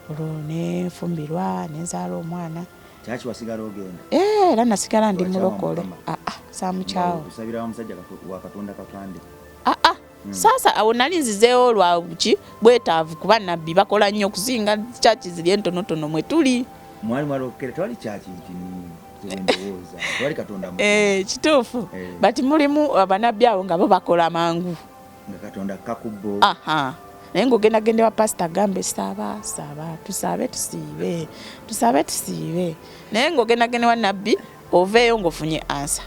Olwo ne nfumbirwa ne nzaala omwana. Kyaki wasigala ogenda? Era nasigala ndi Tewakyawa mulokole. Mukama? Saamukyawa. Osabira wa musajja wa Katonda Kakande. Sasa awo nali nzizeewo lwa ki bwetaavu kuba nabbi bakola nnyo okusinga church ziri entonotono mwe tuli. Mwali mwalokera tewali church nti ndowooza tewali Katonda mu. Kituufu. But mulimu abanabbi abo nga bo bakola mangu. Nga Katonda kakubbo. Naye ng'ogenda genda wa pastor agambe saba, saba, tusabe, tusiibe, tusabe, tusiibe. Naye ng'ogenda genda wa nabbi oveeyo ng'ofunye answer.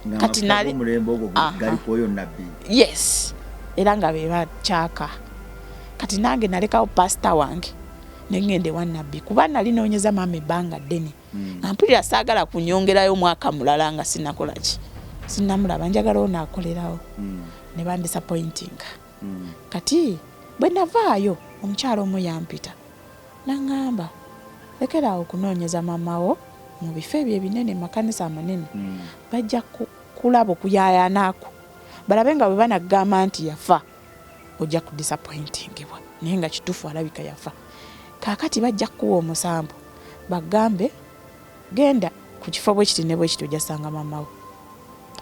Nga Kati amafuta nali g'omulembe ogwo gali ku oyo nabbi. Yes. Era nga be bakyaka. Kati nange nalekawo pastor wange ne ŋŋenda ewa nabbi kuba nali noonyeza maama ebbanga ddene. Nga mpulira saagala kunyongerayo mwaka mulala nga sinnakola ki? Sinnamulaba, njagala ono akolerawo. Ne bandisappointinga. Kati bwe navaayo omukyala omu yampita n'aŋŋamba lekera awo okunoonyeza maama wo mu bifo ebyo ebinene, mu makanisa amanene. Bajja kulaba okuyaayaanaako balabe nga bwe banagamba nti yafa ojja kudisappointingibwa naye nga kituufu alabika yafa. Kaakati bajja kukuwa omusambu bagambe genda ku kifo bwe kiti ne bwe kiti ojja kusanga maama wo.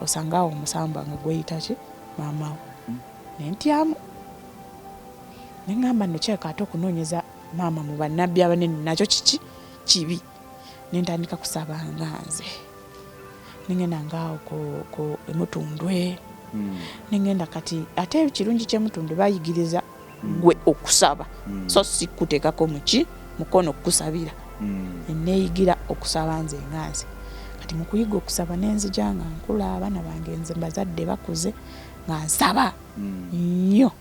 Osanga awo omusamba nga gweyita ki? Maama wo. Ne ntyamu. Ne ŋŋamba nno kirabika ate okunoonyeza maama mu bannabbi abanene nakyo kiki? Kibi. Ne ntandika kusaba nga nze. Ne ŋŋenda ng'awo ku Emutundwe. Ne ŋŋenda kati ate ekirungi ky'Emutundwe bayigiriza gwe okusaba. So si kuteekako muki mukono okukusabira. Ne neeyigira okusaba nze nga nze. Kati mu kuyiga okusaba ne nzija nga nkula abaana bange nze mbazadde bakuze nga nsaba nnyo.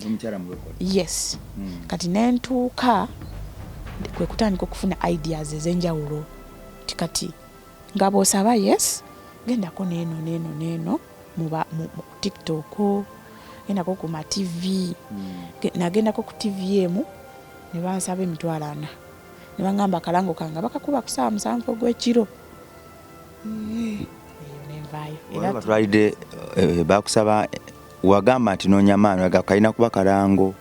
Omukyala mulokole. Yes. Kati ne ntuuka kwe kutandika okufuna ideas ez'enjawulo. Nti kati nga bw'osaba yes, Gendako neeno neeno neeno mu TikTok, gendako ku ma TV. Nagendako ku TV emu ne bansaba 400,000, ne baŋŋamba akalango kange bakakuba ku ssaawa 7 ogw'ekiro. Eyo nenvaayo. Era batwalidde bakusaba, wagamba nti noonya maani kalina kuba kalango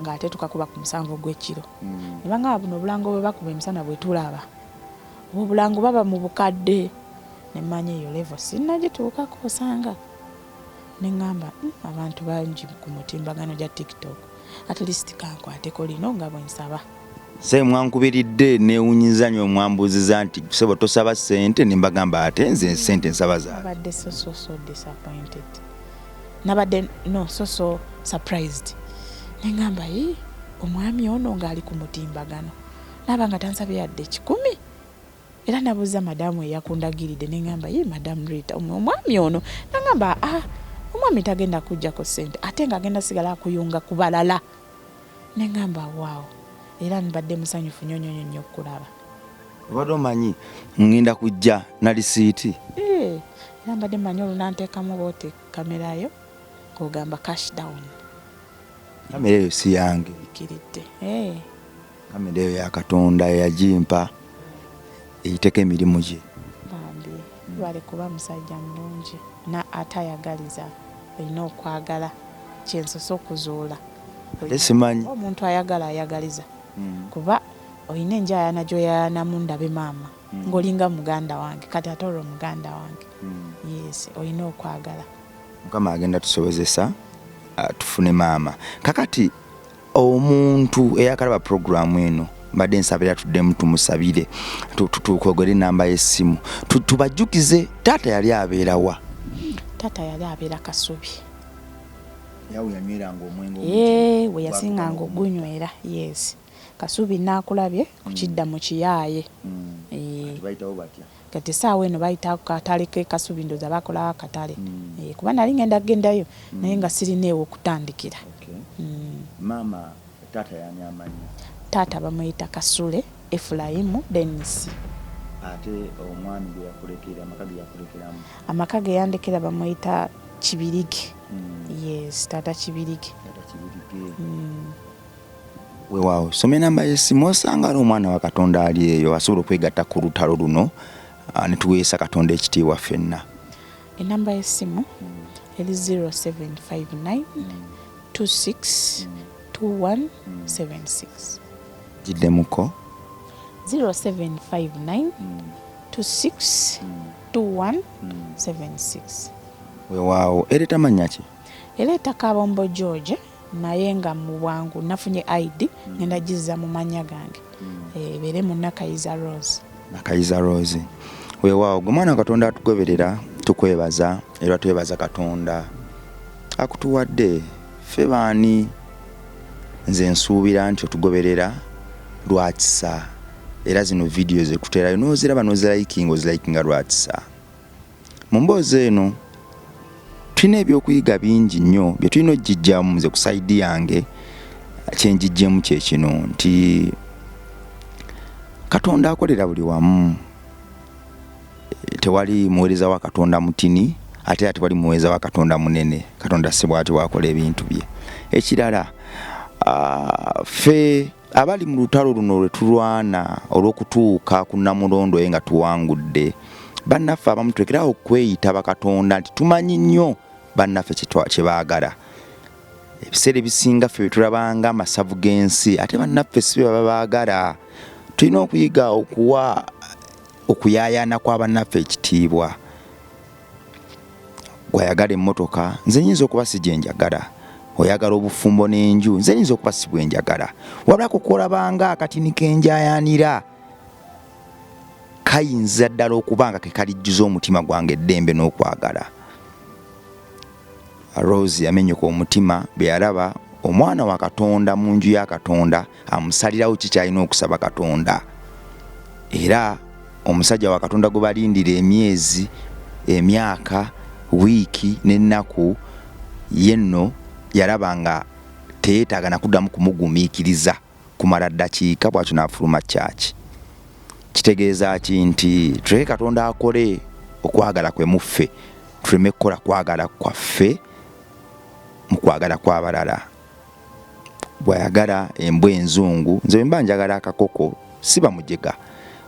ng'ate tukakuba ku 7 ogw'ekiro. Ne baŋŋamba buno obulango bwe bakuba emisana bwe tulaba, obulango baba mu bukadde. Ne mmanya eyo level sinnagituukako, osanga ne ŋŋamba abantu bangi ku mutimbagano gya TikTok, at least kankwateko lino nga bwe nsaba. Se mwankubiridde neewunyiza nnyo, mwambuuziza nti sebo tosaba ssente, ne mbagamba ate nze ssente nsaba zaabwe. Nabadde so so so disappointed, nabadde no so so surprised. Ne ŋŋamba, yi omwami ono ng'ali ku mutimbagano naaba nga tansabye yadde 100. Era nabuuza madamu eyakundagiridde, ne ŋŋamba, ye Madamu Rita, omwami ono? Naŋŋamba, ah, omwami tagenda kuggyako ssente, ate ng'agenda sigala akuyunga ku balala. Ne ŋŋamba, waawo, era mbadde musanyufu nnyo nnyo nnyo okulaba. Obadde omanyi ŋŋenda kujja na lisiiti? Era mbadde mmanyi olunanteekamu bwoti kamerayo ng'ogamba cash down. Kamera eyo si yange. Ikiridde. Kamera eyo ya Katonda, eyagimpa eyiteko emirimu gye. Bambi bale kuba musajja mulungi na ate ayagaliza, olina okwagala kyensoose okuzuula. Ate simanyi. Omuntu ayagala ayagaliza, kuba olina enjayana gy'oyayanamu, ndabe maama ng'olinga muganda wange, kati ate olwo muganda wange. Yes, olina okwagala. Mukama agenda tusobozesa tufune maama. Kakati omuntu eyakalaba puroguramu eno, mbadde nsabira tuddemu tumusabire, tukwogere enamba y'essimu, tubajjukize taata yali abeerawa? Taata yali abeera Kasubi. Yawe yanyweranga omwenge? Ee, we yasinganga ogunywera, yes, Kasubi. Naakulabye kukidda mu kiyaaye. Bayitawo batya? Kati essaawa eno bayita katale ke Kasubi, ndowooza bakolawo akatale. Kuba nali ngenda gendayo naye nga sirineewo okutandikira. Maama, taata yani amannya? Taata bamuyita Kasule Efulayimu Denis. Ate omwami gwe yakulekera, amaka ge yakulekeramu? Amaka ge yandekera bamuyita Kibirige. Yes, taata Kibirige. Taata Kibirige. Weewaawo, soma enamba y'essimu, osanga ali omwana wa Katonda ali eyo asobola okwegatta ku lutalo luno ne tuweesa Katonda ekitiibwa ffenna. Enamba y'essimu eri 0759 26 2176. Giddemuko. 0759 26 2176. Weewaawo, ereeta mannya ki? Ereeta Kabombo George, naye nga mu bwangu nafunye ID, ngenda gizza mu mannya gange, ebeere mu Nakayiza Rose. Nakayiza Rose. Weewaawo, gwe mwana wa Katonda atugoberera, tukwebaza era twebaza Katonda akutuwadde. Ffe baani? Nze nsuubira nti otugoberera lwakisa, era zino vidiyo zekuterayo n'oziraba n'ozilikinga, ozilikinga lwakisa. Mu mboozi eno tulina ebyokuyiga bingi nnyo bye tulina okugijjamu. Nze ku side yange kyenjijjemu kye kino nti Katonda akolera buli wamu. Tewali muweereza wa Katonda mutini, ate era tewali muweereza wa Katonda munene. Katonda si bw'ati bw'akola ebintu bye. Ekirala, ffe abali mu lutalo luno lwe tulwana olw'okutuuka ku namulondo ye nga tuwangudde, bannaffe abamu tulekerawo okweyita bakatonda nti tumanyi nnyo bannaffe kye baagala. Ebiseera ebisinga ffe betulabanga amasavu g'ensi, ate bannaffe si be baba baagala. Tulina okuyiga okuwa okuyaayaana kwa bannaffe ekitiibwa. Gwayagala emmotoka, nze nyinza okuba si gye njagala. Oyagala obufumbo n'enju, nze nyinza okuba si bwe njagala. Wabula kukolabanga akatini kenjayaanira kayinza ddala okuba nga kekalijjuza omutima gwange eddembe n'okwagala. Rose yamenyeka omutima bwe yalaba omwana wa Katonda mu nju ya Katonda amusalirawo kikyalina okusaba Katonda, era omusajja wa Katonda gwe balindira emyezi, emyaka, wiiki n'ennaku, ye nno yalaba nga teyeetaaga nakuddamu kumugumiikiriza kumala ddakiika, bw'atyo n'afuluma kyaki. Kitegeeza ki nti tuleke Katonda akole okwagala kwe muffe, tuleme kukola kwagala kwaffe mu kwagala kw'abalala. Bw'ayagala embwa enzungu, nze bwe mba njagala akakoko siba mujega.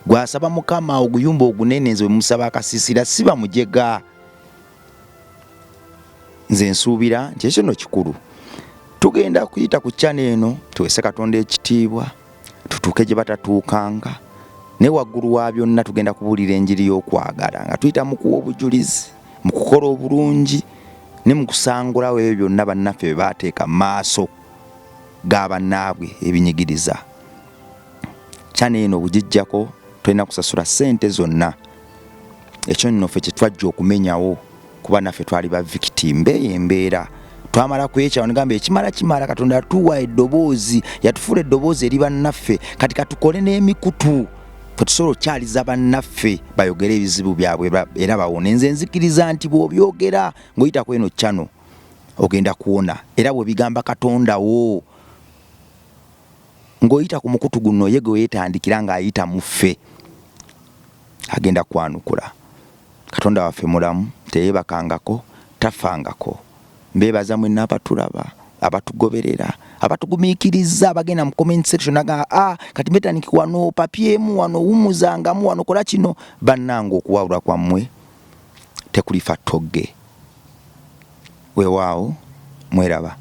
Gw'asaba Mukama oguyumba ogunene, nze bwe musaba akasiisira siba mujega. Nze nsuubira nti ekyo nno kikulu. Tugenda kuyita ku channel eno tuweese Katonda ekitiibwa, tutuuke gye batatuukanga, naye waggulu wa byonna tugenda kubuulira enjiri y'okwagala nga tuyita mu kuwa obujulizi, mu kukola obulungi ne mu kusangulawo ebyo byonna bannaffe bye baateeka mu maaso ga bannaabwe ebinyigiriza. Channel eno obugiggyako tolina kusasula ssente zonna. Ekyo nno ffe kye twajja okumenyawo kuba naffe twali ba victim beeyo embeera. Twamala kwekyawa negamba ekimala kimala, Katonda yatuwa eddoboozi, yatufuula eddoboozi eri bannaffe, kati katukole n'emikutu ffe tusobola okukyaliza bannaffe bayogere ebizibu byabwe era bawone. Nze nzikiriza nti bw'obyogera ng'oyita ku eno channel ogenda kuwona, era bw'obigamba Katonda wo ng'oyita ku mukutu guno ye gwe weetandikira ng'ayita mu ffe agenda kwanukula. Katonda waffe mulamu, teyeebakangako, tafangako. Mbeebaza mwenna abatulaba, abatugoberera, abatugumiikiriza, abagenda mu comment section agamba ah, kati mbetandiki wano papyemu wano wumuzangamu wano kola kino. Bannange okuwabulwa kwammwe tekulifa ttogge. Weewaawo mweraba.